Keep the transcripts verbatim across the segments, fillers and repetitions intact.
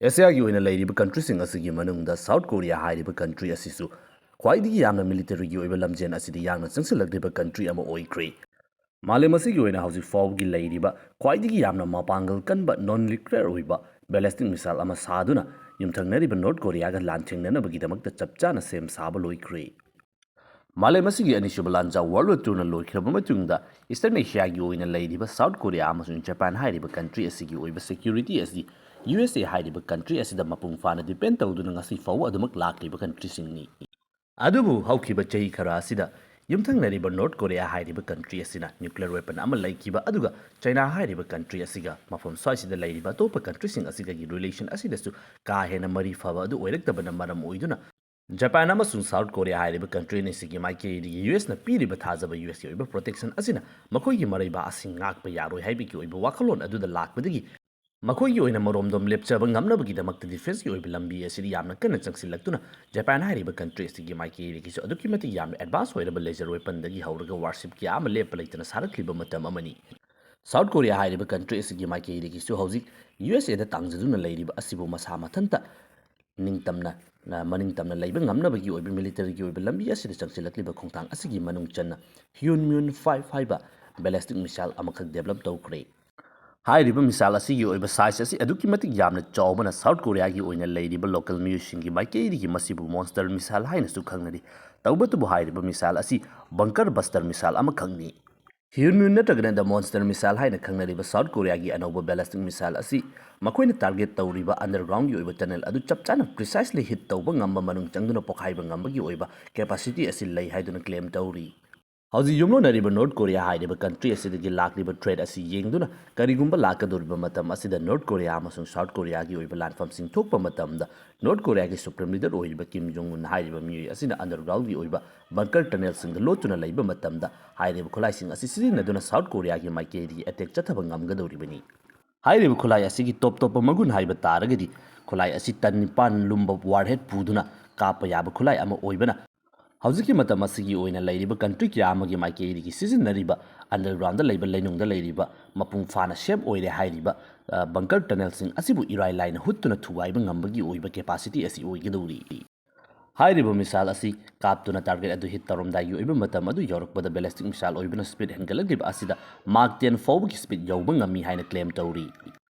ꯑꯦꯁꯤꯌꯥꯒꯤ ꯑꯣꯏꯅ ꯂꯩꯔꯤꯕ ꯀꯟꯇ꯭ꯔꯤꯁꯤꯡ ꯑꯁꯤꯒꯤ ꯃꯅꯨꯡꯗ ꯁꯥꯎꯠ ꯀꯣꯔꯤꯌꯥ ꯍꯥꯏꯔꯤꯕ ꯀꯟꯇ꯭ꯔꯤ ꯑꯁꯤꯁꯨ ꯈ꯭ꯋꯥꯏꯗꯒꯤ ꯌꯥꯝꯅ ꯃꯤꯂꯤꯇꯔꯤꯒꯤ ꯑꯣꯏꯕ ꯂꯝꯖꯦꯟ ꯑꯁꯤꯗ ꯌꯥꯡꯅ ꯆꯪꯁꯤꯜꯂꯛꯂꯤꯕ ꯀꯟꯇ꯭ꯔꯤ ꯑꯃ ꯑꯣꯏꯈ꯭ꯔꯦ꯫ ꯃꯥꯂꯦꯝ ꯑꯁꯤꯒꯤ ꯑꯣꯏꯅ ꯍꯧꯖꯤꯛ ꯐꯥꯎꯕꯒꯤ ꯂꯩꯔꯤꯕ ꯈ꯭ꯋꯥꯏꯗꯒꯤ ꯌꯥꯝꯅ ꯃꯄꯥꯡꯒꯜ ꯀꯟꯕ ꯅꯣꯟ ꯅ꯭ꯌꯨꯀ꯭ꯂꯤꯌꯔ ꯑꯣꯏꯕ ꯕꯦꯂꯤꯁꯇꯤꯛ ꯃꯤꯁꯥꯏꯜ ꯑꯃ ꯁꯥꯗꯨꯅ ꯌꯨꯝꯊꯪꯅꯔꯤꯕ ꯅꯣꯔꯠ ꯀꯣꯔꯤꯌꯥꯒ ꯂꯥꯟꯊꯦꯡꯅꯅꯕꯒꯤꯗꯃꯛꯇ ꯆꯞ ꯆꯥꯅ ꯁꯦꯝ ꯁꯥꯕ ꯂꯣꯏꯈ꯭ꯔꯦ꯫ ꯃꯥꯂꯦꯝ ꯑꯁꯤꯒꯤ ꯑꯅꯤꯁꯨꯕ ꯂꯥꯟꯖꯥꯎ ꯋꯥꯔꯜ ꯋꯥꯔ ꯇꯨꯅ ꯂꯣꯏꯈ꯭ꯔꯕ ꯃꯇꯨꯡꯗ ꯏꯁꯇꯔꯟ ꯑꯦꯁꯤꯌꯥꯒꯤ ꯑꯣꯏꯅ ꯂꯩꯔꯤꯕ ꯁꯥꯎꯠ ꯀꯣꯔꯤꯌꯥ ꯑꯃꯁꯨꯡ ꯖꯄꯥꯟ ꯍꯥꯏꯔꯤꯕ ꯀꯟꯇ꯭ꯔꯤ ꯑꯁꯤꯒꯤ ꯑꯣꯏꯕ ꯁꯦꯀ꯭ꯌꯨꯔꯤꯇꯤ ꯑꯁꯤ ꯌꯨ ꯑꯦꯁ ꯑꯦ ꯍꯥꯏꯔꯤꯕ ꯀꯟꯇ꯭ꯔꯤ ꯑꯁꯤꯗ ꯃꯄꯨꯡ ꯐꯥꯅ ꯗꯤꯄꯦꯟ ꯇꯧꯗꯨꯅ ꯉꯁꯤ ꯐꯥꯎꯕ ꯑꯗꯨꯃꯛ ꯂꯥꯛꯂꯤꯕ ꯀꯟꯇ꯭ꯔꯤꯁꯤꯡꯅꯤ꯫ ꯑꯗꯨꯕꯨ ꯍꯧꯈꯤꯕ ꯆꯍꯤ ꯈꯔ ꯑꯁꯤꯗ ꯌꯨꯝꯊꯪꯅꯔꯤꯕ ꯅꯣꯔꯠ ꯀꯣꯔꯤꯌꯥ ꯍꯥꯏꯔꯤꯕ ꯀꯟꯇ꯭ꯔꯤ ꯑꯁꯤꯅ ꯅ꯭ꯌꯨꯀ꯭ꯂꯤꯌꯔ ꯋꯦꯄꯟ ꯑꯃ ꯂꯩꯈꯤꯕ ꯑꯗꯨꯒ ꯆꯩꯅꯥ ꯍꯥꯏꯔꯤꯕ ꯀꯟꯇ꯭ꯔꯤ ꯑꯁꯤꯒ ꯃꯐꯝ ꯁ꯭ꯋꯥꯏꯁꯤꯗ ꯂꯩꯔꯤꯕ ꯑꯇꯣꯞꯄ ꯀꯟꯇ꯭ꯔꯤꯁꯤꯡ ꯑꯁꯤꯒꯒꯤ ꯔꯤꯂꯦꯁꯟ ꯑꯁꯤꯗꯁꯨ ꯀꯥ ꯍꯦꯟꯅ ꯃꯔꯤ ꯐꯕ ꯑꯗꯨ ꯑꯣꯏꯔꯛꯇꯕꯅ ꯃꯔꯝ ꯑꯣꯏꯗꯨꯅ ꯖꯄꯥꯟ ꯑꯃꯁꯨꯡ ꯁꯥꯎꯠ ꯀꯣꯔꯤꯌꯥ ꯍꯥꯏꯔꯤꯕ ꯀꯟꯇ꯭ꯔꯤ ꯑꯅꯤꯁꯤꯒꯤ ꯃꯥꯏꯀꯩꯗꯒꯤ ꯌꯨ ꯑꯦꯁꯅ ꯄꯤꯔꯤꯕ ꯊꯥꯖꯕ ꯌꯨ ꯑꯦꯁꯀꯤ ꯑꯣꯏꯕ ꯄ꯭ꯔꯣꯇꯦꯛꯁꯟ ꯑꯁꯤꯅ ꯃꯈꯣꯏꯒꯤ ꯃꯔꯩꯕꯥꯛ ꯑꯁꯤ ꯉꯥꯛꯄ ꯌꯥꯔꯣꯏ ꯍꯥꯏꯕꯒꯤ ꯑꯣꯏꯕ ꯋꯥꯈꯜꯂꯣꯟ ꯑꯗꯨꯗ ꯂꯥꯛꯄꯗꯒꯤ ꯃꯈꯣꯏꯒꯤ ꯑꯣꯏꯅ ꯃꯔꯣꯝꯗꯣꯝ ꯂꯦꯞꯆꯕ ꯉꯝꯅꯕꯒꯤꯗꯃꯛꯇ ꯗꯤꯐꯦꯟꯁꯀꯤ ꯑꯣꯏꯕ ꯂꯝꯕꯤ ꯑꯁꯤꯗ ꯌꯥꯝꯅ ꯀꯟꯅ ꯆꯪꯁꯤꯜꯂꯛꯇꯨꯅ ꯖꯄꯥꯟ ꯍꯥꯏꯔꯤꯕ ꯀꯟꯇ꯭ꯔꯤ ꯑꯁꯤꯒꯤ ꯃꯥꯏꯀꯩꯗꯒꯤꯁꯨ ꯑꯗꯨꯛꯀꯤ ꯃꯇꯤꯛ ꯌꯥꯝꯅ ꯑꯦꯗꯚꯥꯟꯁ ꯑꯣꯏꯔꯕ ꯂꯦꯖꯔ ꯋꯦꯄꯟꯗꯒꯤ ꯍꯧꯔꯒ ꯋꯥꯔꯁꯤꯞ ꯀꯌꯥ ꯑꯃ ꯂꯦꯞꯄ ꯂꯩꯇꯅ ꯁꯥꯔꯛꯂꯤꯕ ꯃꯇꯝ ꯑꯃꯅꯤ꯫ ꯁꯥꯎꯠ ꯀꯣꯔꯤꯌꯥ ꯍꯥꯏꯔꯤꯕ ꯀꯟꯇ꯭ꯔꯤ ꯑꯁꯤꯒꯤ ꯃꯥꯏꯀꯩꯗꯒꯤꯁꯨ ꯍꯧꯖꯤꯛ ꯌꯨ ꯑꯦꯁ ꯑꯦꯗ ꯇꯥꯡꯖꯗꯨꯅ ꯂꯩꯔꯤꯕ ꯑꯁꯤꯕꯨ ꯃꯁꯥ ꯃꯊꯟꯇ ꯅꯤꯡꯇꯝꯅ, ꯃꯅꯤꯡꯇꯝꯅ ꯂꯩꯕ ꯉꯝꯅꯕꯒꯤ ꯑꯣꯏꯕ ꯃꯤꯂꯤꯇꯔꯤꯒꯤ ꯑꯣꯏꯕ ꯂꯝꯕꯤ ꯑꯁꯤꯗ ꯆꯪꯁꯤꯜꯂꯛꯂꯤꯕ ꯈꯣꯡꯊꯥꯡ ꯑꯁꯤꯒꯤ ꯃꯅꯨꯡ ꯆꯟꯅ ꯍ꯭ꯌꯨꯟ ꯃ꯭ꯌꯨꯟ ꯐꯥꯏꯚ ꯍꯥꯏꯕ ꯕꯦꯂꯤꯁꯇꯤꯛ ꯃꯤꯁꯥꯏꯜ ꯑꯃꯈꯛ ꯗꯦꯕꯂꯞ ꯇꯧꯈ꯭ꯔꯦ꯫ ꯍꯥꯏꯔꯤꯕ ꯃꯤꯁꯥꯏꯜ ꯑꯁꯤꯒꯤ ꯑꯣꯏꯕ ꯁꯥꯏꯖ ꯑꯁꯤ ꯑꯗꯨꯛꯀꯤ ꯃꯇꯤꯛ ꯌꯥꯝꯅ ꯆꯥꯎꯕꯅ ꯁꯥꯎꯠ ꯀꯣꯔꯤꯌꯥꯒꯤ ꯑꯣꯏꯅ ꯂꯩꯔꯤꯕ ꯂꯣꯀꯦꯜ ꯃꯤꯑꯣꯏꯁꯤꯡꯒꯤ ꯃꯥꯏꯀꯩꯗꯒꯤ ꯃꯁꯤꯕꯨ ꯃꯣꯟꯁꯇꯔ ꯃꯤꯁꯥꯏꯜ ꯍꯥꯏꯅꯁꯨ ꯈꯪꯅꯔꯤ꯫ ꯇꯧꯕꯇꯕꯨ ꯍꯥꯏꯔꯤꯕ ꯃꯤꯁꯥꯏꯜ ꯑꯁꯤ ꯕꯪꯀꯔ ꯕꯁꯇꯔ ꯃꯤꯁꯥꯏꯜ ꯑꯃꯈꯛꯅꯤ꯫ ꯍ꯭ꯌꯨꯟ ꯃ꯭ꯌꯨꯟ ꯅꯠꯇ꯭ꯔꯒꯅ ꯗ ꯃꯣꯟꯁꯇꯔ ꯃꯤꯁꯥꯏꯜ ꯍꯥꯏꯅ ꯈꯪꯅꯔꯤꯕ ꯁꯥꯎꯠ ꯀꯣꯔꯤꯌꯥꯒꯤ ꯑꯅꯧꯕ ꯕꯦꯂꯤꯁꯇꯤꯛ ꯃꯤꯁꯥꯏꯜ ꯑꯁꯤ ꯃꯈꯣꯏꯅ ꯇꯥꯔꯒꯦꯠ ꯇꯧꯔꯤꯕ ꯑꯟꯗꯔꯒ꯭ꯔꯥꯎꯟꯒꯤ ꯑꯣꯏꯕ ꯇꯅꯦꯜ ꯑꯗꯨ ꯆꯞ ꯆꯥꯅ ꯄ꯭ꯔꯤꯁꯥꯏꯁꯂꯤ ꯍꯤꯠ ꯇꯧꯕ ꯉꯝꯕ, ꯃꯅꯨꯡ ꯆꯪꯗꯨꯅ ꯄꯣꯈꯥꯏꯕ ꯉꯝꯕꯒꯤ ꯑꯣꯏꯕ ꯀꯦꯄꯥꯁꯤꯇꯤ ꯑꯁꯤ ꯂꯩ ꯍꯥꯏꯗꯨꯅ ꯀ꯭ꯂꯦꯝ ꯇꯧꯔꯤ꯫ ꯍꯧꯖꯤꯛ ꯌꯨꯝꯂꯣꯟꯅꯔꯤꯕ ꯅꯣꯔꯠ ꯀꯣꯔꯤꯌꯥ ꯍꯥꯏꯔꯤꯕ ꯀꯟꯇ꯭ꯔꯤ ꯑꯁꯤꯗꯒꯤ ꯂꯥꯛꯂꯤꯕ ꯊ꯭ꯔꯦꯠ ꯑꯁꯤ ꯌꯦꯡꯗꯨꯅ ꯀꯔꯤꯒꯨꯝꯕ ꯂꯥꯛꯀꯗꯧꯔꯤꯕ ꯃꯇꯝ ꯑꯁꯤꯗ ꯅꯣꯔꯠ ꯀꯣꯔꯤꯌꯥ ꯑꯃꯁꯨꯡ ꯁꯥꯎꯠ ꯀꯣꯔꯤꯌꯥꯒꯤ ꯑꯣꯏꯕ ꯂꯥꯟꯐꯝꯁꯤꯡ ꯊꯣꯛꯄ ꯃꯇꯝꯗ ꯅꯣꯔꯠ ꯀꯣꯔꯤꯌꯥꯒꯤ ꯁꯨꯄ꯭ꯔꯤꯝ ꯂꯤꯗꯔ ꯑꯣꯏꯔꯤꯕ ꯀꯤꯝ ꯖꯣꯡ ꯎꯟ ꯍꯥꯏꯔꯤꯕ ꯃꯤꯑꯣꯏ ꯑꯁꯤꯅ ꯑꯟꯗꯔꯒ꯭ꯔꯥꯎꯟꯒꯤ ꯑꯣꯏꯕ ꯕꯪꯀꯔ ꯇꯅꯦꯜꯁꯤꯡꯗ ꯂꯣꯠꯇꯨꯅ ꯂꯩꯕ ꯃꯇꯝꯗ ꯍꯥꯏꯔꯤꯕ ꯈꯨꯠꯂꯥꯏꯁꯤꯡ ꯑꯁꯤ ꯁꯤꯖꯤꯟꯅꯗꯨꯅ ꯁꯥꯎꯠ ꯀꯣꯔꯤꯌꯥꯒꯤ ꯃꯥꯏꯀꯩꯗꯒꯤ ꯑꯦꯇꯦꯛ ꯆꯠꯊꯕ ꯉꯝꯒꯗꯧꯔꯤꯕꯅꯤ꯫ ꯍꯥꯏꯔꯤꯕ ꯈꯨꯠꯂꯥꯏ ꯑꯁꯤꯒꯤ ꯇꯣꯞ ꯇꯣꯞꯄ ꯃꯒꯨꯟ ꯍꯥꯏꯕ ꯇꯥꯔꯒꯗꯤ ꯈꯨꯠꯂꯥꯏ ꯑꯁꯤ ꯇꯟ ꯅꯤꯄꯥꯟ ꯂꯨꯝꯕ ꯋꯥꯔꯍꯦꯠ ꯄꯨꯗꯨꯅ ꯀꯥꯞꯄ ꯌꯥꯕ ꯈꯨꯠꯂꯥꯏ ꯑꯃ ꯑꯣꯏꯕꯅ ꯍꯧꯖꯤꯛꯀꯤ ꯃꯇꯝ ꯑꯁꯤꯒꯤ ꯑꯣꯏꯅ ꯂꯩꯔꯤꯕ ꯀꯟꯇ꯭ꯔꯤ ꯀꯌꯥ ꯑꯃꯒꯤ ꯃꯥꯏꯀꯩꯗꯒꯤ ꯁꯤꯖꯤꯟꯅꯔꯤꯕ ꯑꯟꯗꯔꯒ꯭ꯔꯥꯎꯟꯗ ꯂꯩꯕ ꯂꯩꯅꯨꯡꯗ ꯂꯩꯔꯤꯕ ꯃꯄꯨꯡ ꯐꯥꯅ ꯁꯦꯞ ꯑꯣꯏꯔꯦ ꯍꯥꯏꯔꯤꯕ ꯕꯪꯀꯔ ꯇꯅꯦꯜꯁꯤꯡ ꯑꯁꯤꯕꯨ ꯏꯔꯥꯏ ꯂꯥꯏꯅ ꯍꯨꯠꯇꯨꯅ ꯊꯨꯒꯥꯏꯕ ꯉꯝꯕꯒꯤ ꯑꯣꯏꯕ ꯀꯦꯄꯥꯁꯤꯇꯤ ꯑꯁꯤ ꯑꯣꯏꯒꯗꯧꯔꯤ꯫ ꯍꯥꯏꯔꯤꯕ ꯃꯤꯁꯥꯏꯜ ꯑꯁꯤ ꯀꯥꯞꯇꯨꯅ ꯇꯥꯔꯒꯦꯠ ꯑꯗꯨ ꯍꯤꯠ ꯇꯧꯔꯝꯗꯥꯏꯒꯤ ꯑꯣꯏꯕ ꯃꯇꯝ ꯑꯗꯨ ꯌꯧꯔꯛꯄꯗ ꯕꯦꯂꯤꯁꯇꯤꯛ ꯃꯤꯁꯥꯏꯜ ꯑꯣꯏꯕꯅ ꯁ꯭ꯄꯤꯗ ꯍꯦꯟꯒꯠꯂꯛꯂꯤꯕ ꯑꯁꯤꯗ ꯃꯥꯛ ꯇꯦꯟ ꯐꯥꯎꯕꯒꯤ ꯁ꯭ꯄꯤꯗ ꯌꯧꯕ ꯉꯝꯃꯤ ꯍꯥꯏꯅ ꯀ꯭ꯂꯦꯝ ꯇꯧꯔꯤ꯫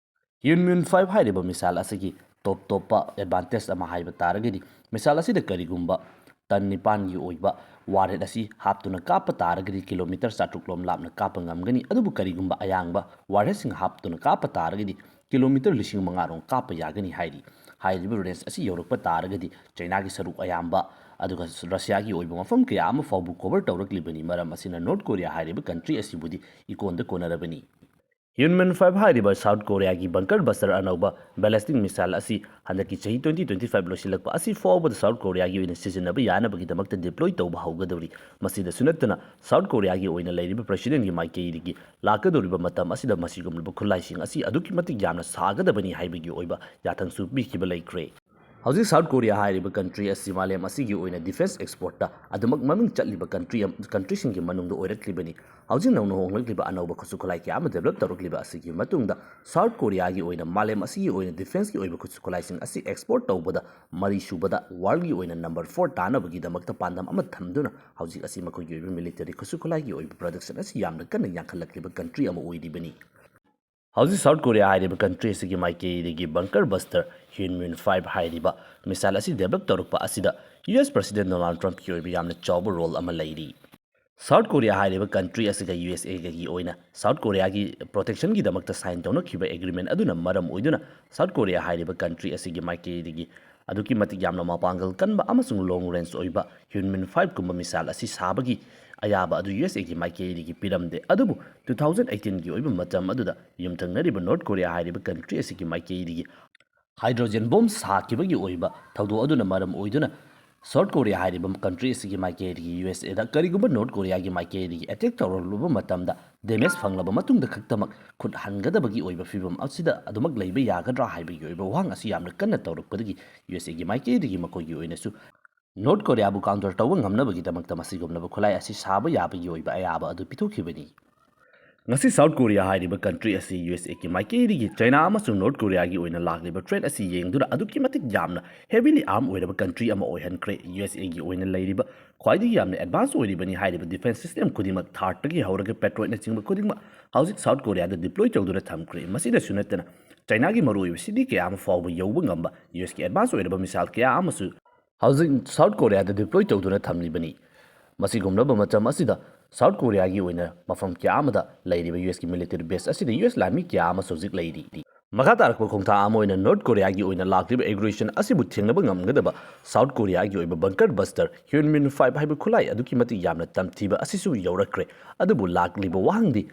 ꯍ꯭ꯌꯨꯟꯃꯤꯟ ꯐꯥꯏꯚ ꯍꯥꯏꯔꯤꯕ ꯃꯤꯁꯥꯏꯜ ꯑꯁꯤꯒꯤ ꯇꯣꯞ ꯇꯣꯞꯄ ꯑꯦꯗꯚꯥꯟꯇꯦꯖ ꯑꯃ ꯍꯥꯏꯕ ꯇꯥꯔꯒꯗꯤ, ꯃꯤꯁꯥꯏꯜ ꯑꯁꯤꯗ ꯀꯔꯤꯒꯨꯝꯕ ꯇꯟ ꯅꯤꯄꯥꯟꯒꯤ ꯑꯣꯏꯕ ꯋꯥꯔꯍꯦꯠ ꯑꯁꯤ ꯍꯥꯞꯇꯨꯅ ꯀꯥꯞꯄ ꯇꯥꯔꯒꯗꯤ ꯀꯤꯂꯣꯃꯤꯇꯔ ꯆꯥꯇ꯭ꯔꯨꯛ ꯂꯣꯝ ꯂꯥꯞꯅ ꯀꯥꯞꯄ ꯉꯝꯒꯅꯤ꯫ ꯑꯗꯨꯕꯨ ꯀꯔꯤꯒꯨꯝꯕ ꯑꯌꯥꯡꯕ ꯋꯥꯔꯍꯦꯠꯁꯤꯡ ꯍꯥꯞꯇꯨꯅ ꯀꯥꯞꯄ ꯇꯥꯔꯒꯗꯤ ꯀꯤꯂꯣꯃꯤꯇꯔ ꯂꯤꯁꯤꯡ ꯃꯉꯥ ꯔꯣꯝ ꯀꯥꯞꯄ ꯌꯥꯒꯅꯤ ꯍꯥꯏꯔꯤ꯫ ꯍꯥꯏꯔꯤꯕ ꯔꯦꯟꯖ ꯑꯁꯤ ꯌꯧꯔꯛꯄ ꯇꯥꯔꯒꯗꯤ ꯆꯩꯅꯥꯒꯤ ꯁꯔꯨꯛ ꯑꯌꯥꯝꯕ ꯑꯗꯨꯒ ꯔꯁꯤꯌꯥꯒꯤ ꯑꯣꯏꯕ ꯃꯐꯝ ꯀꯌꯥ ꯑꯃ ꯐꯥꯎꯕ ꯀꯣꯚꯔ ꯇꯧꯔꯛꯂꯤꯕꯅꯤ꯫ ꯃꯔꯝ ꯑꯁꯤꯅ ꯅꯣꯔꯠ ꯀꯣꯔꯤꯌꯥ ꯍꯥꯏꯔꯤꯕ ꯀꯟꯇ꯭ꯔꯤ ꯑꯁꯤꯕꯨꯗꯤ ꯏꯀꯣꯟꯗ ꯀꯣꯟꯅꯔꯕꯅꯤ꯫ ꯍ꯭ꯌꯨꯟꯃꯤꯟ ꯐꯥꯏꯚ ꯍꯥꯏꯔꯤꯕ ꯁꯥꯎꯠ ꯀꯣꯔꯤꯌꯥꯒꯤ ꯕꯪꯀꯔ ꯕꯁꯇꯔ ꯑꯅꯧꯕ ꯕꯦꯂꯤꯁꯇꯤꯛ ꯃꯤꯁꯥꯏꯜ ꯑꯁꯤ ꯍꯟꯗꯛꯀꯤ ꯆꯍꯤ ꯇ꯭ꯋꯦꯟꯇꯤ ꯇ꯭ꯋꯦꯟꯇꯤ ꯐꯥꯏꯚ ꯂꯣꯏꯁꯤꯜꯂꯛꯄ ꯑꯁꯤ ꯐꯥꯎꯕꯗ ꯁꯥꯎꯠ ꯀꯣꯔꯤꯌꯥꯒꯤ ꯑꯣꯏꯅ ꯁꯤꯖꯤꯟꯅꯕ ꯌꯥꯅꯕꯒꯤꯗꯃꯛꯇ ꯗꯤꯄ꯭ꯂꯣꯏ ꯇꯧꯕ ꯍꯧꯒꯗꯧꯔꯤ꯫ ꯃꯁꯤꯗꯁꯨ ꯅꯠꯇꯅ ꯁꯥꯎꯠ ꯀꯣꯔꯤꯌꯥꯒꯤ ꯑꯣꯏꯅ ꯂꯩꯔꯤꯕ ꯄ꯭ꯔꯦꯁꯤꯗꯦꯟꯒꯤ ꯃꯥꯏꯀꯩꯗꯒꯤ ꯂꯥꯛꯀꯗꯧꯔꯤꯕ ꯃꯇꯝ ꯑꯁꯤꯗ ꯃꯁꯤꯒꯨꯝꯂꯕ ꯈꯨꯠꯂꯥꯏꯁꯤꯡ ꯑꯁꯤ ꯑꯗꯨꯛꯀꯤ ꯃꯇꯤꯛ ꯌꯥꯝꯅ ꯁꯥꯒꯗꯕꯅꯤ ꯍꯥꯏꯕꯒꯤ ꯑꯣꯏꯕ ꯌꯥꯊꯪꯁꯨ ꯄꯤꯈꯤꯕ ꯂꯩꯈ꯭ꯔꯦ꯫ ꯍꯧꯖꯤꯛ ꯁꯥꯎꯠ ꯀꯣꯔꯤꯌꯥ ꯍꯥꯏꯔꯤꯕ ꯀꯟꯇ꯭ꯔꯤ ꯑꯁꯤ ꯃꯥꯂꯦꯝ ꯑꯁꯤꯒꯤ ꯑꯣꯏꯅ ꯗꯤꯐꯦꯟꯁ ꯑꯦꯛꯁꯄꯣꯔꯠꯇ ꯑꯗꯨꯃꯛ ꯃꯃꯤꯡ ꯆꯠꯂꯤꯕ ꯀꯟꯇ꯭ꯔꯤ ꯑꯃ, ꯀꯟꯇ꯭ꯔꯤꯁꯤꯡꯒꯤ ꯃꯅꯨꯡꯗ ꯑꯣꯏꯔꯛꯂꯤꯕꯅꯤ꯫ ꯍꯧꯖꯤꯛ ꯅꯧꯅ ꯍꯣꯡꯂꯛꯂꯤꯕ ꯑꯅꯧꯕ ꯈꯨꯠꯁꯨ ꯈꯨꯠꯂꯥꯏ ꯀꯌꯥ ꯑꯃ ꯗꯦꯕꯂꯞ ꯇꯧꯔꯛꯂꯤꯕ ꯑꯁꯤꯒꯤ ꯃꯇꯨꯡꯗ ꯁꯥꯎꯠ ꯀꯣꯔꯤꯌꯥꯒꯤ ꯑꯣꯏꯅ ꯃꯥꯂꯦꯝ ꯑꯁꯤꯒꯤ ꯑꯣꯏꯅ ꯗꯤꯐꯦꯟꯁꯀꯤ ꯑꯣꯏꯕ ꯈꯨꯠꯁꯨ ꯈꯨꯠꯂꯥꯏꯁꯤꯡ ꯑꯁꯤ ꯑꯦꯛꯁꯄꯣꯔꯠ ꯇꯧꯕꯗ ꯃꯔꯤ ꯁꯨꯕꯗ ꯋꯥꯔꯜꯒꯤ ꯑꯣꯏꯅ ꯅꯝꯕꯔ ꯐꯣꯔ ꯇꯥꯅꯕꯒꯤꯗꯃꯛꯇ ꯄꯥꯟꯗꯝ ꯑꯃ ꯊꯝꯗꯨꯅ ꯍꯧꯖꯤꯛ ꯑꯁꯤ ꯃꯈꯣꯏꯒꯤ ꯑꯣꯏꯕ ꯃꯤꯂꯤꯇꯔꯤ ꯈꯨꯠꯁꯨ ꯈꯨꯠꯂꯥꯏꯒꯤ ꯑꯣꯏꯕ ꯄ꯭ꯔꯗꯛꯁꯟ ꯑꯁꯤ ꯌꯥꯝꯅ ꯀꯟꯅ ꯌꯥꯡꯈꯠꯂꯛꯂꯤꯕ ꯀꯟꯇ꯭ꯔꯤ ꯑꯃ ꯑꯣꯏꯔꯤꯕꯅꯤ꯫ ꯍꯧꯖꯤꯛ ꯁꯥꯎꯠ ꯀꯣꯔꯤꯌꯥ ꯍꯥꯏꯔꯤꯕ ꯀꯟꯇ꯭ꯔꯤ ꯑꯁꯤꯒꯤ ꯃꯥꯏꯀꯩꯗꯒꯤ ꯕꯪꯀꯔ ꯕꯁꯇꯔ ꯍ꯭ꯌꯨꯟꯃꯤꯟ ꯐꯥꯏꯚ ꯍꯥꯏꯔꯤꯕ ꯃꯤꯁꯥꯏꯜ ꯑꯁꯤ ꯗꯦꯕꯂꯞ ꯇꯧꯔꯛꯄ ꯑꯁꯤꯗ ꯌꯨ ꯑꯦꯁ ꯄ꯭ꯔꯁꯤꯗꯦꯟ ꯗꯣꯅꯥꯜꯗ ꯇ꯭ꯔꯝꯞꯀꯤ ꯑꯣꯏꯕ ꯌꯥꯝꯅ ꯆꯥꯎꯕ ꯔꯣꯜ ꯑꯃ ꯂꯩꯔꯤ꯫ ꯁꯥꯎꯠ ꯀꯣꯔꯤꯌꯥ ꯍꯥꯏꯔꯤꯕ ꯀꯟꯇ꯭ꯔꯤ ꯑꯁꯤꯒ ꯌꯨ ꯑꯦꯁ ꯑꯦꯒꯒꯤ ꯑꯣꯏꯅ ꯁꯥꯎꯠ ꯀꯣꯔꯤꯌꯥꯒꯤ ꯄ꯭ꯔꯣꯇꯦꯛꯁꯟꯒꯤꯗꯃꯛꯇ ꯁꯥꯏꯟ ꯇꯧꯅꯈꯤꯕ ꯑꯦꯒ꯭ꯔꯤꯃꯦꯟ ꯑꯗꯨꯅ ꯃꯔꯝ ꯑꯣꯏꯗꯨꯅ ꯁꯥꯎꯠ ꯀꯣꯔꯤꯌꯥ ꯍꯥꯏꯔꯤꯕ ꯀꯟꯇ꯭ꯔꯤ ꯑꯁꯤꯒꯤ ꯃꯥꯏꯀꯩꯗꯒꯤ ꯑꯗꯨꯛꯀꯤ ꯃꯇꯤꯛ ꯌꯥꯝꯅ ꯃꯄꯥꯡꯒꯜ ꯀꯟꯕ ꯑꯃꯁꯨꯡ ꯂꯣꯡ ꯔꯦꯟꯖ ꯑꯣꯏꯕ ꯍ꯭ꯌꯨꯟꯃꯤꯟ ꯐꯥꯏꯚ ꯀꯨꯝꯕ ꯃꯤꯁꯥꯏꯜ ꯑꯁꯤ ꯁꯥꯕꯒꯤ ꯑꯌꯥꯕ ꯑꯗꯨ ꯌꯨ ꯑꯦꯁ ꯑꯦꯒꯤ ꯃꯥꯏꯀꯩꯗꯒꯤ ꯄꯤꯔꯝꯗꯦ꯫ ꯑꯗꯨꯕꯨ ꯇꯨ ꯊꯥꯎꯖꯟ ꯑꯩꯠꯇꯤꯟꯒꯤ ꯑꯣꯏꯕ ꯃꯇꯝ ꯑꯗꯨꯗ ꯌꯨꯝꯊꯪꯅꯔꯤꯕ ꯅꯣꯔꯠ ꯀꯣꯔꯤꯌꯥ ꯍꯥꯏꯔꯤꯕ ꯀꯟꯇ꯭ꯔꯤ ꯑꯁꯤꯒꯤ ꯃꯥꯏꯀꯩꯗꯒꯤ ꯍꯥꯏꯗ꯭ꯔꯣꯖꯦꯟ ꯕꯣꯝ ꯁꯥꯈꯤꯕꯒꯤ ꯑꯣꯏꯕ ꯊꯧꯗꯣꯛ ꯑꯗꯨꯅ ꯃꯔꯝ ꯑꯣꯏꯗꯨꯅ ꯁꯥꯎꯠ ꯀꯣꯔꯤꯌꯥ ꯍꯥꯏꯔꯤꯕ ꯀꯟꯇ꯭ꯔꯤ ꯑꯁꯤꯒꯤ ꯃꯥꯏꯀꯩꯗꯒꯤ ꯌꯨ ꯑꯦꯁ ꯑꯦꯗ ꯀꯔꯤꯒꯨꯝꯕ ꯅꯣꯔꯠ ꯀꯣꯔꯤꯌꯥꯒꯤ ꯃꯥꯏꯀꯩꯗꯒꯤ ꯑꯦꯇꯦꯛ ꯇꯧꯔꯛꯂꯨꯕ ꯃꯇꯝꯗ ꯗꯦꯃꯦꯖ ꯐꯪꯂꯕ ꯃꯇꯨꯡꯗ ꯈꯛꯇꯃꯛ ꯈꯨꯠ ꯍꯟꯒꯗꯕꯒꯤ ꯑꯣꯏꯕ ꯐꯤꯕꯝ ꯑꯁꯤꯗ ꯑꯗꯨꯃꯛ ꯂꯩꯕ ꯌꯥꯒꯗ꯭ꯔꯥ ꯍꯥꯏꯕꯒꯤ ꯑꯣꯏꯕ ꯋꯥꯍꯪ ꯑꯁꯤ ꯌꯥꯝꯅ ꯀꯟꯅ ꯇꯧꯔꯛꯄꯗꯒꯤ ꯌꯨ ꯑꯦꯁ ꯑꯦꯒꯤ ꯃꯥꯏꯀꯩꯗꯒꯤ ꯃꯈꯣꯏꯒꯤ ꯑꯣꯏꯅꯁꯨ ꯅꯣꯔꯠ ꯀꯣꯔꯤꯌꯥꯕꯨ ꯀꯥꯎꯟꯇꯔ ꯇꯧꯕ ꯉꯝꯅꯕꯒꯤꯗꯃꯛꯇ ꯃꯁꯤꯒꯨꯝꯂꯕ ꯈꯨꯠꯂꯥꯏ ꯑꯁꯤ ꯁꯥꯕ ꯌꯥꯕꯒꯤ ꯑꯣꯏꯕ ꯑꯌꯥꯕ ꯑꯗꯨ ꯄꯤꯊꯣꯛꯈꯤꯕꯅꯤ꯫ ꯉꯁꯤ ꯁꯥꯎꯠ ꯀꯣꯔꯤꯌꯥ ꯍꯥꯏꯔꯤꯕ ꯀꯟꯇ꯭ꯔꯤ ꯑꯁꯤ ꯌꯨ ꯑꯦꯁ ꯑꯦꯒꯤ ꯃꯥꯏꯀꯩꯗꯒꯤ ꯆꯥꯏꯅꯥ ꯑꯃꯁꯨꯡ ꯅꯣꯔꯠ ꯀꯣꯔꯤꯌꯥꯒꯤ ꯑꯣꯏꯅ ꯂꯥꯛꯂꯤꯕ ꯊ꯭ꯔꯦꯠ ꯑꯁꯤ ꯌꯦꯡꯗꯨꯅ ꯑꯗꯨꯛꯀꯤ ꯃꯇꯤꯛ ꯌꯥꯝꯅ ꯍꯦꯚꯤꯂꯤ ꯑꯥꯔꯝ ꯑꯣꯏꯔꯕ ꯀꯟꯇ꯭ꯔꯤ ꯑꯃ ꯑꯣꯏꯍꯟꯈ꯭ꯔꯦ꯫ ꯌꯨ ꯑꯦꯁ ꯑꯦꯒꯤ ꯑꯣꯏꯅ ꯂꯩꯔꯤꯕ ꯈ꯭ꯋꯥꯏꯗꯒꯤ ꯌꯥꯝꯅ ꯑꯦꯗꯚꯥꯟꯁ ꯑꯣꯏꯔꯤꯕꯅꯤ ꯍꯥꯏꯔꯤꯕ ꯗꯤꯐꯦꯟꯁ ꯁꯤꯁꯇꯦꯝ ꯈꯨꯗꯤꯡꯃꯛ, ꯊꯥꯔꯠꯇꯒꯤ ꯍꯧꯔꯒ ꯄꯦꯇ꯭ꯔꯣꯏꯠꯅꯆꯤꯡꯕ ꯈꯨꯗꯤꯡꯃꯛ ꯍꯧꯖꯤꯛ ꯁꯥꯎꯠ ꯀꯣꯔꯤꯌꯥꯗ ꯗꯤꯄ꯭ꯂꯣꯏ ꯇꯧꯗꯨꯅ ꯊꯝꯈ꯭ꯔꯦ꯫ ꯃꯁꯤꯗꯁꯨ ꯅꯠꯇꯅ ꯆꯥꯏꯅꯥꯒꯤ ꯃꯔꯨꯑꯣꯏꯕ ꯁꯤꯇꯤ ꯀꯌꯥ ꯑꯃ ꯐꯥꯎꯕ ꯌꯧꯕ ꯉꯝꯕ ꯌꯨ ꯑꯦꯁꯀꯤ ꯑꯦꯗꯚꯥꯟꯁ ꯑꯣꯏꯔꯕ ꯃꯤꯁꯥꯏꯜ ꯀꯌꯥ ꯑꯃꯁꯨ ꯍꯧꯖꯤꯛ ꯁꯥꯎꯠ ꯀꯣꯔꯤꯌꯥꯗ ꯗꯤꯄ꯭ꯂꯣꯏ ꯇꯧꯗꯨꯅ ꯊꯝꯂꯤꯕꯅꯤ꯫ ꯃꯁꯤꯒꯨꯝꯂꯕ ꯃꯇꯝ ꯑꯁꯤꯗ ꯁꯥꯎꯠ ꯀꯣꯔꯤꯌꯥꯒꯤ ꯑꯣꯏꯅ ꯃꯐꯝ ꯀꯌꯥ ꯑꯃꯗ ꯂꯩꯔꯤꯕ ꯌꯨ ꯑꯦꯁꯀꯤ ꯃꯤꯂꯤꯇꯔꯤ ꯕꯦꯁ ꯑꯁꯤꯗ ꯌꯨ ꯑꯦꯁ ꯂꯥꯟꯃꯤ ꯀꯌꯥ ꯑꯃꯁꯨ ꯍꯧꯖꯤꯛ ꯂꯩꯔꯤ꯫ ꯃꯈꯥ ꯇꯥꯔꯛꯄ ꯈꯣꯡꯊꯥꯡ ꯑꯃ ꯑꯣꯏꯅ ꯅꯣꯔꯠ ꯀꯣꯔꯤꯌꯥꯒꯤ ꯑꯣꯏꯅ ꯂꯥꯛꯂꯤꯕ ꯑꯦꯒ꯭ꯔꯦꯁꯟ ꯑꯁꯤꯕꯨ ꯊꯦꯡꯅꯕ ꯉꯝꯒꯗꯕ ꯁꯥꯎꯠ ꯀꯣꯔꯤꯌꯥꯒꯤ ꯑꯣꯏꯕ ꯕꯪꯀꯔ ꯕꯁꯇꯔ ꯍ꯭ꯌꯨꯟꯃꯤꯟ ꯐꯥꯏꯚ ꯍꯥꯏꯕ ꯈꯨꯠꯂꯥꯏ ꯑꯗꯨꯛꯀꯤ ꯃꯇꯤꯛ ꯌꯥꯝꯅ ꯇꯝꯊꯤꯕ ꯑꯁꯤꯁꯨ ꯌꯧꯔꯛꯈ꯭ꯔꯦ꯫ ꯑꯗꯨꯕꯨ ꯂꯥꯛꯂꯤꯕ ꯋꯥꯍꯪꯗꯤ,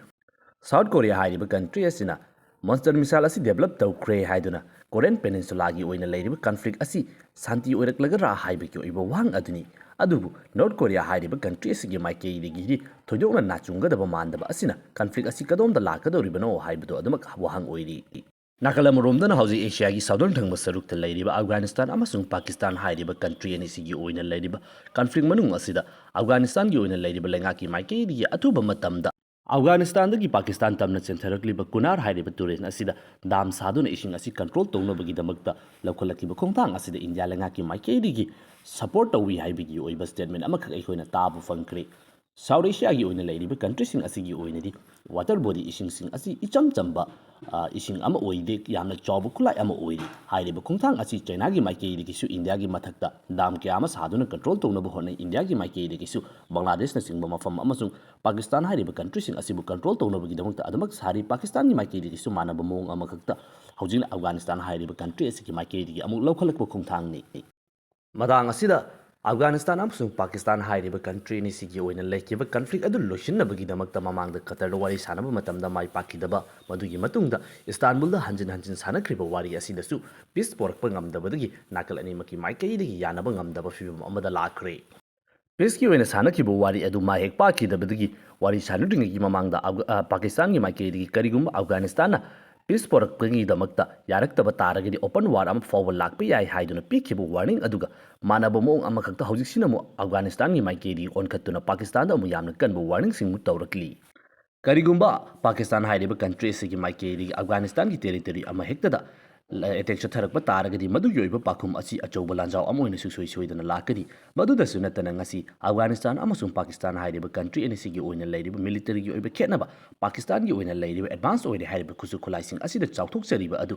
ꯁꯥꯎꯠ ꯀꯣꯔꯤꯌꯥ ꯍꯥꯏꯔꯤꯕ ꯀꯟꯇ꯭ꯔꯤ ꯑꯁꯤꯅ ꯃꯣꯟꯁꯇꯔ ꯃꯤꯁꯥꯏꯜ ꯑꯁꯤ ꯗꯦꯕꯂꯞ ꯇꯧꯈ꯭ꯔꯦ ꯍꯥꯏꯗꯨꯅ ꯀꯣꯔꯤꯌꯟ ꯄꯦꯅꯤꯟꯁꯨꯂꯥꯒꯤ ꯑꯣꯏꯅ ꯂꯩꯔꯤꯕ ꯀꯟꯐ꯭ꯂꯤꯛ ꯑꯁꯤ ꯁꯥꯟꯇꯤ ꯑꯣꯏꯔꯛꯂꯒꯗ꯭ꯔꯥ ꯍꯥꯏꯕꯒꯤ ꯑꯣꯏꯕ ꯋꯥꯍꯪ ꯑꯗꯨꯅꯤ꯫ ꯑꯗꯨꯕꯨ ꯅꯣꯔꯠ ꯀꯣꯔꯤꯌꯥ ꯍꯥꯏꯔꯤꯕ ꯀꯟꯇ꯭ꯔꯤ ꯑꯁꯤꯒꯤ ꯃꯥꯏꯀꯩꯗꯒꯤꯗꯤ ꯊꯣꯏꯗꯣꯛꯅ ꯅꯥꯆꯨꯡꯒꯗꯕ ꯃꯥꯟꯗꯕ ꯑꯁꯤꯅ ꯀꯟꯐ꯭ꯂꯤꯛ ꯑꯁꯤ ꯀꯗꯣꯝꯗ ꯂꯥꯛꯀꯗꯧꯔꯤꯕꯅꯣ ꯍꯥꯏꯕꯗꯨ ꯑꯗꯨꯃꯛ ꯋꯥꯍꯪ ꯑꯣꯏꯔꯤ꯫ ꯅꯥꯀꯜ ꯑꯃꯔꯣꯝꯗꯅ ꯍꯧꯖꯤꯛ ꯑꯦꯁꯤꯌꯥꯒꯤ ꯁꯥꯎꯗꯔꯟ ꯊꯪꯕ ꯁꯔꯨꯛꯇ ꯂꯩꯔꯤꯕ ꯑꯐꯒꯥꯅꯤꯁꯇꯥꯟ ꯑꯃꯁꯨꯡ ꯄꯥꯀꯤꯁꯇꯥꯟ ꯍꯥꯏꯔꯤꯕ ꯀꯟꯇ꯭ꯔꯤ ꯑꯅꯤꯁꯤꯒꯤ ꯑꯣꯏꯅ ꯂꯩꯔꯤꯕ ꯀꯟꯐ꯭ꯂꯤꯛ ꯃꯅꯨꯡ ꯑꯁꯤꯗ ꯑꯐꯒꯥꯅꯤꯁꯇꯥꯟꯒꯤ ꯑꯣꯏꯅ ꯂꯩꯔꯤꯕ ꯂꯩꯉꯥꯛꯀꯤ ꯃꯥꯏꯀꯩꯗꯒꯤ ꯑꯊꯨꯕ ꯃꯇꯝꯗ ꯑꯐꯒꯥꯅꯤꯁꯇꯥꯟꯗꯒꯤ ꯄꯥꯀꯤꯁꯇꯥꯟ ꯇꯝꯅ ꯆꯦꯟꯊꯔꯛꯂꯤꯕ ꯀꯨꯅꯥꯔ ꯍꯥꯏꯔꯤꯕ ꯇꯨꯔꯦꯜ ꯑꯁꯤꯗ ꯗꯥꯝ ꯁꯥꯗꯨꯅ ꯏꯁꯤꯡ ꯑꯁꯤ ꯀꯟꯇ꯭ꯔꯣꯜ ꯇꯧꯅꯕꯒꯤꯗꯃꯛꯇ ꯂꯧꯈꯠꯂꯛꯈꯤꯕ ꯈꯣꯡꯊꯥꯡ ꯑꯁꯤꯗ ꯏꯟꯗꯤꯌꯥ ꯂꯩꯉꯥꯛꯀꯤ ꯃꯥꯏꯀꯩꯗꯒꯤ ꯁꯄꯣꯔꯠ ꯇꯧꯏ ꯍꯥꯏꯕꯒꯤ ꯑꯣꯏꯕ ꯁ꯭ꯇꯦꯠꯃꯦꯟ ꯑꯃꯈꯛ ꯑꯩꯈꯣꯏꯅ ꯇꯥꯕ ꯐꯪꯈ꯭ꯔꯦ꯫ ꯁꯥꯎꯠ ꯑꯦꯁꯤꯌꯥꯒꯤ ꯑꯣꯏꯅ ꯂꯩꯔꯤꯕ ꯀꯟꯇ꯭ꯔꯤꯁꯤꯡ ꯑꯁꯤꯒꯤ ꯑꯣꯏꯅꯗꯤ ꯋꯥꯇꯔ ꯕꯣꯗꯤ ꯏꯁꯤꯡꯁꯤꯡ ꯑꯁꯤ ꯏꯆꯝ ꯆꯝꯕ, ꯑ, ꯏꯁꯤꯡ ꯑꯃ ꯑꯣꯏꯗꯦ, ꯌꯥꯝꯅ ꯆꯥꯎꯕ ꯈꯨꯠꯂꯥꯏ ꯑꯃ ꯑꯣꯏꯔꯤ꯫ ꯍꯥꯏꯔꯤꯕ ꯈꯣꯡꯊꯥꯡ ꯑꯁꯤ ꯆꯥꯏꯅꯥꯒꯤ ꯃꯥꯏꯀꯩꯗꯒꯤꯁꯨ ꯏꯟꯗꯤꯌꯥꯒꯤ ꯃꯊꯛꯇ ꯗꯥꯝ ꯀꯌꯥ ꯑꯃ ꯁꯥꯗꯨꯅ ꯀꯟꯇ꯭ꯔꯣꯜ ꯇꯧꯅꯕ ꯍꯣꯠꯅꯩ꯫ ꯏꯟꯗꯤꯌꯥꯒꯤ ꯃꯥꯏꯀꯩꯗꯒꯤꯁꯨ ꯕꯪꯒ꯭ꯂꯥꯗꯦꯁꯅꯆꯤꯡꯕ ꯃꯐꯝ ꯑꯃꯁꯨꯡ ꯄꯥꯀꯤꯁꯇꯥꯟ ꯍꯥꯏꯔꯤꯕ ꯀꯟꯇ꯭ꯔꯤꯁꯤꯡ ꯑꯁꯤꯕꯨ ꯀꯟꯇ꯭ꯔꯣꯜ ꯇꯧꯅꯕꯒꯤꯗꯃꯛꯇ ꯑꯗꯨꯃꯛ ꯁꯥꯔꯤ꯫ ꯄꯥꯀꯤꯁꯇꯥꯟꯒꯤ ꯃꯥꯏꯀꯩꯗꯒꯤꯁꯨ ꯃꯥꯟꯅꯕ ꯃꯑꯣꯡ ꯑꯃꯈꯛꯇ ꯍꯧꯖꯤꯛꯅ ꯑꯐꯒꯥꯅꯤꯁꯇꯥꯟ ꯍꯥꯏꯔꯤꯕ ꯀꯟꯇ꯭ꯔꯤ ꯑꯁꯤꯒꯤ ꯃꯥꯏꯀꯩꯗꯒꯤ ꯑꯃꯨꯛ ꯂꯧꯈꯠꯂꯛꯄ ꯈꯣꯡꯊꯥꯡꯅꯤ꯫ ꯃꯇꯥꯡ ꯑꯁꯤꯗ ꯑꯐꯒꯥꯅꯤꯁꯇꯥꯟ ꯑꯃꯁꯨꯡ ꯄꯥꯀꯤꯁꯇꯥꯟ ꯍꯥꯏꯔꯤꯕ ꯀꯟꯇ꯭ꯔꯤ ꯑꯅꯤꯁꯤꯒꯤ ꯑꯣꯏꯅ ꯂꯩꯈꯤꯕ ꯀꯟꯐ꯭ꯂꯤꯛ ꯑꯗꯨ ꯂꯣꯏꯁꯤꯟꯅꯕꯒꯤꯗꯃꯛꯇ ꯃꯃꯥꯡꯗ ꯀꯇꯔꯗ ꯋꯥꯔꯤ ꯁꯥꯟꯅꯕ ꯃꯇꯝꯗ ꯃꯥꯏ ꯄꯥꯛꯈꯤꯗꯕ, ꯃꯗꯨꯒꯤ ꯃꯇꯨꯡꯗ ꯏꯁꯇꯥꯟꯕꯨꯜꯗ ꯍꯟꯖꯤꯟ ꯍꯟꯖꯤꯟ ꯁꯥꯟꯅꯈ꯭ꯔꯤꯕ ꯋꯥꯔꯤ ꯑꯁꯤꯗꯁꯨ ꯄꯤꯁ ꯄꯣꯔꯛꯄ ꯉꯝꯗꯕꯗꯒꯤ ꯅꯥꯀꯜ ꯑꯅꯤꯃꯛꯀꯤ ꯃꯥꯏꯀꯩꯗꯒꯤ ꯌꯥꯅꯕ ꯉꯝꯗꯕ ꯐꯤꯕꯝ ꯑꯃꯗ ꯂꯥꯛꯈ꯭ꯔꯦ꯫ ꯄꯤꯁꯀꯤ ꯑꯣꯏꯅ ꯁꯥꯟꯅꯈꯤꯕ ꯋꯥꯔꯤ ꯑꯗꯨ ꯃꯥꯏ ꯍꯦꯛ ꯄꯥꯛꯈꯤꯗꯕꯗꯒꯤ ꯋꯥꯔꯤ ꯁꯥꯟꯅꯗ꯭ꯔꯤꯉꯩꯒꯤ ꯃꯃꯥꯡꯗ ꯑꯐ-, ꯑ, ꯄꯥꯀꯤꯁꯇꯥꯟꯒꯤ ꯃꯥꯏꯀꯩꯗꯒꯤ ꯀꯔꯤꯒꯨꯝꯕ ꯑꯐꯒꯥꯅꯤꯁꯇꯥꯟꯅ ꯄꯤꯁ ꯄꯣꯔꯛꯄꯒꯤꯗꯃꯛꯇ ꯌꯥꯔꯛꯇꯕ ꯇꯥꯔꯒꯗꯤ ꯑꯣꯄꯟ ꯋꯥꯔ ꯑꯃ ꯐꯥꯎꯕ ꯂꯥꯛꯄ ꯌꯥꯏ ꯍꯥꯏꯗꯨꯅ ꯄꯤꯈꯤꯕ ꯋꯥꯔꯅꯤꯡ ꯑꯗꯨꯒ ꯃꯥꯟꯅꯕ ꯃꯑꯣꯡ ꯑꯃꯈꯛꯇ ꯍꯧꯖꯤꯛꯁꯤꯅ ꯑꯃꯨꯛ ꯑꯐꯒꯥꯅꯤꯁꯇꯥꯟꯒꯤ ꯃꯥꯏꯀꯩꯗꯒꯤ ꯑꯣꯟꯈꯠꯇꯨꯅ ꯄꯥꯀꯤꯁꯇꯥꯟꯗ ꯑꯃꯨꯛ ꯌꯥꯝꯅ ꯀꯟꯕ ꯋꯥꯔꯅꯤꯡꯁꯤꯡ ꯑꯃꯨꯛ ꯇꯧꯔꯛꯂꯤ꯫ ꯀꯔꯤꯒꯨꯝꯕ ꯄꯥꯀꯤꯁꯇꯥꯟ ꯍꯥꯏꯔꯤꯕ ꯀꯟꯇ꯭ꯔꯤ ꯑꯁꯤꯒꯤ ꯃꯥꯏꯀꯩꯗꯒꯤ ꯑꯐꯒꯥꯅꯤꯁꯇꯥꯟꯒꯤ ꯇꯦꯔꯤꯇꯣꯔꯤ ꯑꯃ ꯍꯦꯛꯇꯗ ꯑꯦꯇꯦꯛ ꯆꯠꯊꯔꯛꯄ ꯇꯥꯔꯒꯗꯤ, ꯃꯗꯨꯒꯤ ꯑꯣꯏꯕ ꯄꯥꯎꯈꯨꯝ ꯑꯁꯤ ꯑꯆꯧꯕ ꯂꯥꯟꯖꯥꯎ ꯑꯃ ꯑꯣꯏꯅ ꯁꯨꯡꯁꯣꯏ ꯁꯣꯏꯗꯅ ꯂꯥꯛꯀꯅꯤ꯫ ꯃꯗꯨꯗꯁꯨ ꯅꯠꯇꯅ, ꯉꯁꯤ ꯑꯐꯒꯥꯅꯤꯁꯇꯥꯟ ꯑꯃꯁꯨꯡ ꯄꯥꯀꯤꯁꯇꯥꯟ ꯍꯥꯏꯔꯤꯕ ꯀꯟꯇ꯭ꯔꯤ ꯑꯅꯤꯁꯤꯒꯤ ꯑꯣꯏꯅ ꯂꯩꯔꯤꯕ ꯃꯤꯂꯤꯇꯔꯤꯒꯤ ꯑꯣꯏꯕ ꯈꯦꯠꯅꯕ, ꯄꯥꯀꯤꯁꯇꯥꯟꯒꯤ ꯑꯣꯏꯅ ꯂꯩꯔꯤꯕ ꯑꯦꯗꯚꯥꯟꯁ ꯑꯣꯏꯔꯦ ꯍꯥꯏꯔꯤꯕ ꯈꯨꯠꯁꯨ ꯈꯨꯠꯂꯥꯏꯁꯤꯡ ꯑꯁꯤꯗ ꯆꯥꯎꯊꯣꯛꯆꯔꯤꯕ ꯑꯗꯨ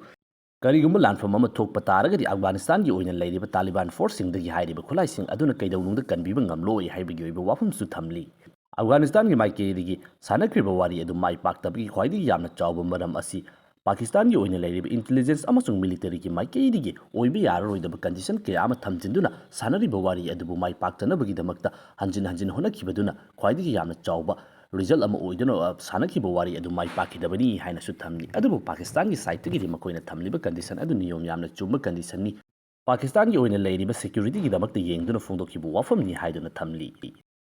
ꯀꯔꯤꯒꯨꯝꯕ ꯂꯥꯟꯐꯝ ꯑꯃ ꯊꯣꯛꯄ ꯇꯥꯔꯒꯗꯤ, ꯑꯐꯒꯥꯅꯤꯁꯇꯥꯟꯒꯤ ꯑꯣꯏꯅ ꯂꯩꯔꯤꯕ ꯇꯥꯂꯤꯕꯥꯟ ꯐꯣꯔꯁꯁꯤꯡꯗꯒꯤ ꯍꯥꯏꯔꯤꯕ ꯈꯨꯠꯂꯥꯏꯁꯤꯡ ꯑꯗꯨꯅ ꯀꯩꯗꯧꯅꯨꯡꯗ ꯀꯟꯕꯤꯕ ꯉꯝꯂꯣꯏ ꯍꯥꯏꯕꯒꯤ ꯑꯣꯏꯕ ꯋꯥꯐꯝꯁꯨ ꯊꯝꯂꯤ꯫ ꯑꯐꯒꯥꯅꯤꯁꯇꯥꯟꯒꯤ ꯃꯥꯏꯀꯩꯗꯒꯤ ꯁꯥꯟꯅꯈ꯭ꯔꯤꯕ ꯋꯥꯔꯤ ꯑꯗꯨ ꯃꯥꯏ ꯄꯥꯛꯇꯕꯒꯤ ꯈ꯭ꯋꯥꯏꯗꯒꯤ ꯌꯥꯝꯅ ꯆꯥꯎꯕ ꯃꯔꯝ ꯑꯁꯤ ꯄꯥꯀꯤꯁꯇꯥꯟꯒꯤ ꯑꯣꯏꯅ ꯂꯩꯔꯤꯕ ꯏꯟꯇꯦꯂꯤꯖꯦꯟꯁ ꯑꯃꯁꯨꯡ ꯃꯤꯂꯤꯇꯔꯤꯒꯤ ꯃꯥꯏꯀꯩꯗꯒꯤ ꯑꯣꯏꯕ ꯌꯥꯔꯔꯣꯏꯗꯕ ꯀꯟꯗꯤꯁꯟ ꯀꯌꯥ ꯑꯃ ꯊꯝꯖꯤꯟꯗꯨꯅ ꯁꯥꯟꯅꯔꯤꯕ ꯋꯥꯔꯤ ꯑꯗꯨꯕꯨ ꯃꯥꯏ ꯄꯥꯛꯇꯅꯕꯒꯤꯗꯃꯛꯇ ꯍꯟꯖꯤꯟ ꯍꯟꯖꯤꯟ ꯍꯣꯠꯅꯈꯤꯕꯗꯨꯅ ꯈ꯭ꯋꯥꯏꯗꯒꯤ ꯌꯥꯝꯅ ꯆꯥꯎꯕ ꯔꯤꯖꯜ ꯑꯃ ꯑꯣꯏꯗꯨꯅ, ꯑ, ꯁꯥꯟꯅꯈꯤꯕ ꯋꯥꯔꯤ ꯑꯗꯨ ꯃꯥꯏ ꯄꯥꯛꯈꯤꯗꯕꯅꯤ ꯍꯥꯏꯅꯁꯨ ꯊꯝꯂꯤ꯫ ꯑꯗꯨꯕꯨ ꯄꯥꯀꯤꯁꯇꯥꯟꯒꯤ ꯁꯥꯏꯠꯇꯒꯤꯗꯤ ꯃꯈꯣꯏꯅ ꯊꯝꯂꯤꯕ ꯀꯟꯗꯤꯁꯟ ꯑꯗꯨ ꯅꯤꯌꯣꯝ ꯌꯥꯝꯅ ꯆꯨꯝꯕ ꯀꯟꯗꯤꯁꯟꯅꯤ, ꯄꯥꯀꯤꯁꯇꯥꯟꯒꯤ ꯑꯣꯏꯅ ꯂꯩꯔꯤꯕ ꯁꯦꯀ꯭ꯌꯨꯔꯤꯇꯤꯒꯤꯗꯃꯛꯇ ꯌꯦꯡꯗꯨꯅ ꯐꯣꯡꯗꯣꯛꯈꯤꯕ ꯋꯥꯐꯝꯅꯤ ꯍꯥꯏꯗꯨꯅ ꯊꯝꯂꯤ꯫